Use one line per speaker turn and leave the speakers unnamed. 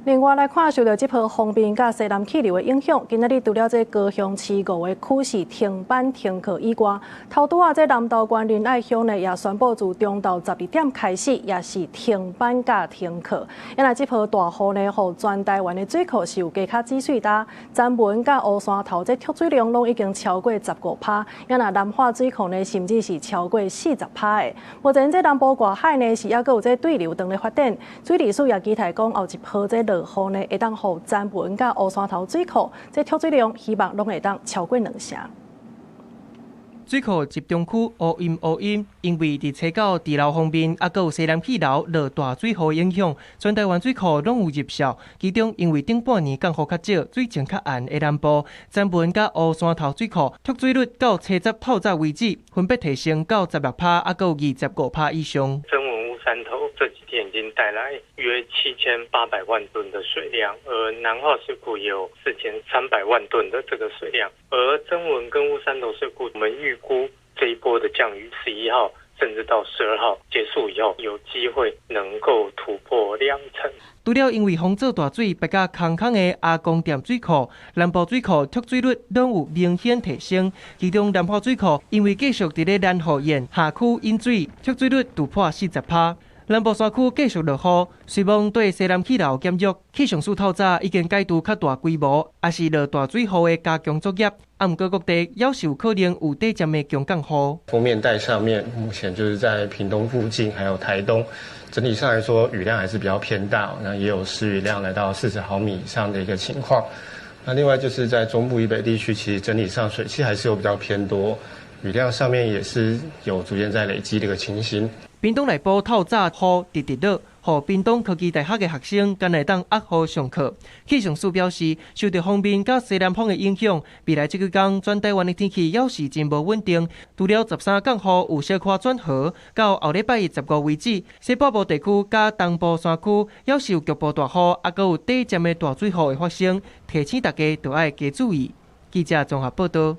另外來看，受著這波鋒面佮西南氣流的影響，今仔日除了這高雄市五个區是停班停課以外，頭拄仔這南投縣仁愛鄉呢，也宣布自中晝12點開始，也是停班佮停課。因為這波大雨呢，予全台灣的水庫是有加較積水焦，曾文佮烏山頭這蓄水量攏已經超過15%，啊若南化水庫呢，甚至是超過40%的。目前這南部外海呢，是猶閣有這對流層咧發展，水利署也期待講後一波這落雨呢，會當予曾文佮烏山頭水庫這蓄水量，希望攏會當超過兩成。
水庫集中區烏陰烏陰，因為佇初九佇流鋒面，猶閣有西南氣流落大水雨影響，全台灣水庫攏有入數。其中因為頂半年降雨較少，水情較絚的南部，曾文佮烏山頭水庫蓄水率到初十透早為止，分別提升到16%，猶閣有25%以上。
曾文烏山頭這幾天已經帶來約7800萬噸的水量，而南化水庫也有4300萬噸的這個水量。而曾文跟烏山頭水庫，我們預估這一波的降雨，11號甚至到12號結束以後，有機會能夠突破兩成。
除了因為風做大水，排甲空空的阿公店水庫、南部水庫蓄水率攏有明顯提升。其中南化水庫因為繼續佇咧蘭湖縣下區引水，蓄水率突破40%。南部山區繼續落雨，雖罔對西南氣流減弱，氣象署透早已經解除較大規模，抑是落大水雨的加強作業。啊，毋過各地猶是有可能有短暫的強降雨。
鋒面帶上面目前就是在屏東附近，還有台東，整體上來說雨量還是比較偏大，那也有時雨量來到40毫米以上的一個情況。那另外就是在中部以北地區，其實整體上水汽還是有比較偏多，雨量上面也是有逐漸在累積的一個情形。
屏東內埔透早雨直直落，予屏東科技大學的學生敢會當壓雨上課。氣象署表示，受著鋒面佮西南風的影響，未來這幾工全台灣的天氣猶是真無穩定。除了13降雨有小可轉和，到後禮拜一十五為止，西北部地區佮東部山區猶是有局部大雨，猶閣有短暫的大水雨會發生，提醒大家著愛加注意。記者綜合報導。